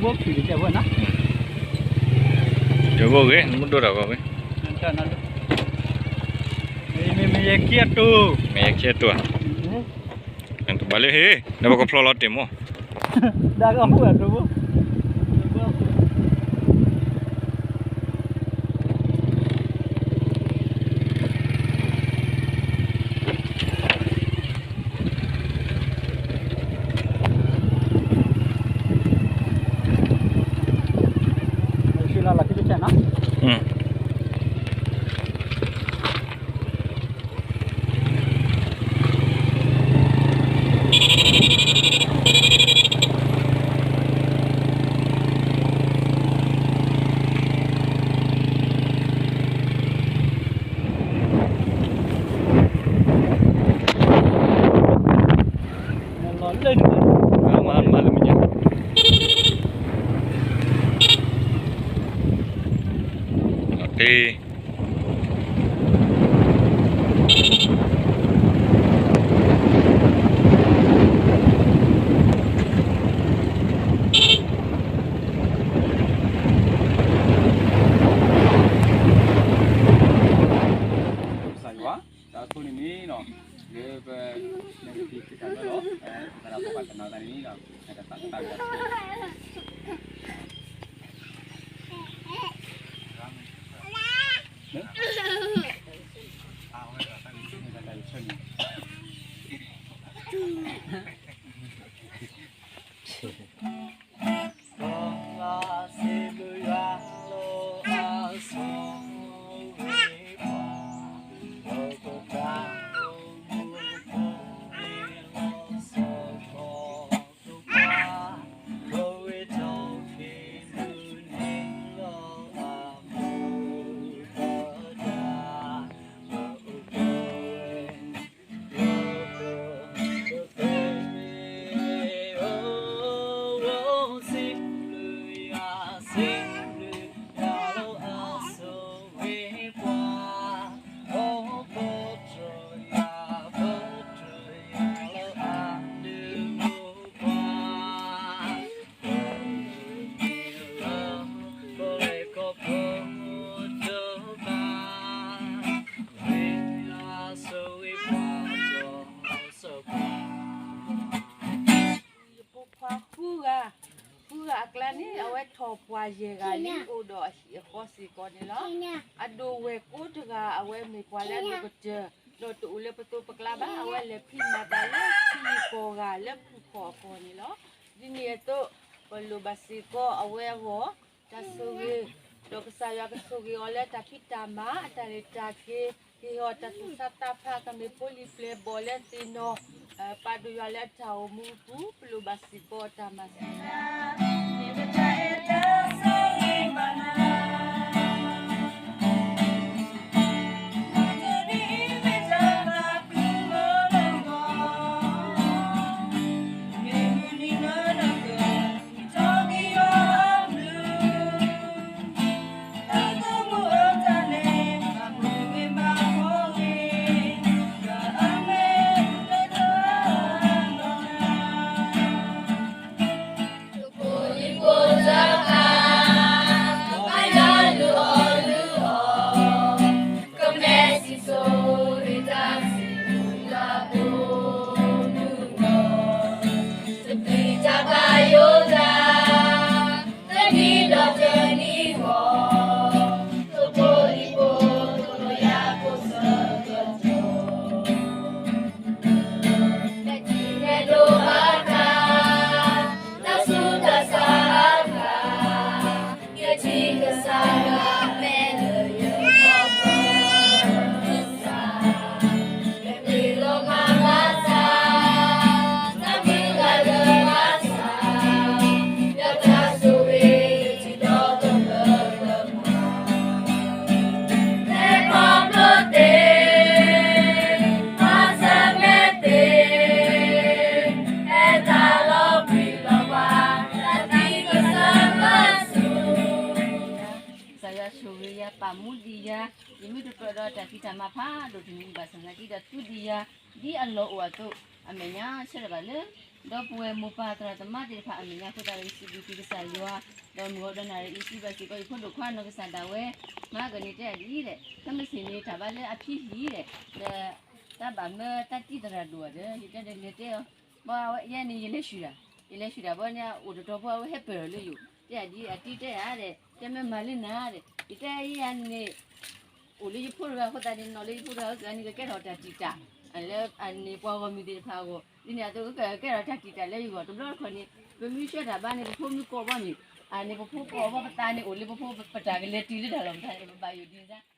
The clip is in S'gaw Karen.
ဘိဖံးကတဲဝဲနီၤ, ယဘိဂ့ၤ နမ့ၢ်ဒိတၢ်ဂီၤဂ့ၤ, မ့ၢ်ယဲခံအတိၢ်, မ့ၢ်ယဲခံအတိၢ်ဧါ, တဘၣ်လၢဟ့ၣ် နဘၣ်ကဖျီလီၤတ့ၢ်မး, ဒါကအိၣ်အဒိဘိ ကစၢ်ယွၤ, တၢ်အဆိန့ၣ်န့ၣ်နီၤ, လၢပ, နကသံၣ်ကတၢၢ်လီၤ, သရၣ်ဖိကတၢၢ်န့ၣ်နီၤ, ယဖိခွါဃုဂၤ, ဃုဂၤအကျါန့ၣ် အဝဲထီၣ်ပှၢ်ယဲၢ်ဂၤလံ အိၣ်ဒီးအဟံၣ်အဃီစ့ၢ်ကီးန့ၣ်လီၤ. အဒိၣ်ဝဲၢ်ကိတဂၤ အဝဲမ့ၢ်ပှၤလၢအဒိၣ်ကတၢၢ်, ဒီးတအိၣ်လၢပသိးပကျါဘၣ်, အဝဲလဲၤဖံးမၤတၢ်လၢထံကီၢ်ဂၤလၢဖုၣ်ခီၣ်အကီၢ်န့ၣ်လီၤ. ဒ်န့ၣ်အသိး ပလိၣ်ဘၣ်စ့ၢ်ကီးအဝဲအဂီၢ် တၢ်ဆိၣ်ဂ့ၤ, ဒီးကစၢ်ယွၤကဆိၣ်ဂ့ၤအီၤလၢတၢ်ဖံးတၢ်မၤ အတၢ်လဲၤတၢ်က့ၤ, ကဟ့ၣ်အီၤတၢ်သူၣ်ဆါသးဖး ကမ့ၢ်ဖိလံၤပျဲၢ်ဘီၣ်လၢသ့ၣ်နီၣ်, ပာ်ဒိၣ်ယွၤလၢအတၢ်အိၣ်မူအပူၤ, ပလိၣ်ဘၣ်စ့ၢ်ကီးတၢ်မၤစၢၤ ကစၢ်ယွၤဆိၣ်ဂ့ၤယၤ ပာ်မူဒံးယၤ, ယမ့ၢ်တကြၢးဒီးတၢ်ဖံးတၢ်မၤဖးဒိၣ်တမံၤဘၣ်ဆၣ်သနာ်က့ဒီး သုဒံးယၤ ဒ်အလီၢ်အိၣ်အသိး, အမဲာ်ညါဆၢထၢၣ်ဘၣ်လၢ ဒီးပဝဲမိၢ်ပၢ်သရၣ်သမါသ့ၣ်တဖၣ်အမဲာ်ညါအဃိသတးဒီး ယစံးဘျုးက့ၤကစၢ်ယွၤ, ဒီးမုၢ်ဂီၤဒီးနၣ်ရံၣ်အံၤ စံးဘျုးစ့ၢ်ကီးယဖိဒိၣ်ခွါနီၢ်ကစၢ်ဒၣ်ဝဲ, မၤကန့ၣ်တဲဒ်အံၤဒဲး, ခဲမုၢ်ဆ့ၣ်န့ၣ် တၢ်ဘၣ်လၢအဖံဟံၣ်ဒဲး, ဒီး တၢ်ဘၣ်မၢတၢ်တံၢ်သရၣ်ဒိၣ်ဧါဒီး ယတဲဒီးလဲၤတဲအီၤ, ဘၣ်ဝဲယဲန့ၣ် ယလဲၤဆှုၣ်တၢ်, ယလဲၤဆှုၣ်တၢ်ဘီန့ၣ် အိၣ်တတီၤဖိအဝဲဟဲပၢၢ်ထီၣ်လၢယအိၣ်, တဲဒ်အတံၢ်တဲဧါဒဲး, တဲမ့ၢ်မၤလၢနၤဒဲး, ယတဲယဲန့ၣ် အိၣ်လၢယဖိတဂၤအဃိသတးန့ၣ် နီၢ်လၢယဖိတဂၤအဂီၢ်န့ၣ် ကကဲထီၣ်တၢ်တံာ်တာ်, လၢအန့ၣ်ပှၤဂီၢ်မုၢ်သ့ၣ်တဖၣ်အဂီၢ်, ဒ်န့ၣ်အသိးကကဲထီၣ်တၢ်တံာ်တာ်လၢယဂီၢ်, တဘျီတခီၣ်န့ၣ် ပမ့ၢ်ဆှၢတၢ်ဘါန့ၣ် ပဖိမ့ၢ်ကိးဘီန့ၣ်, အန့ၣ်ပဖိကိးဘီပသးန့ၣ် အိၣ်လၢပဖိပတၢ်ကလဲၤတုၤလၢတၢ်လီၢ်မတၤန့ၣ် ပဘၣ်ယိၣ်ဒ်န့ၣ်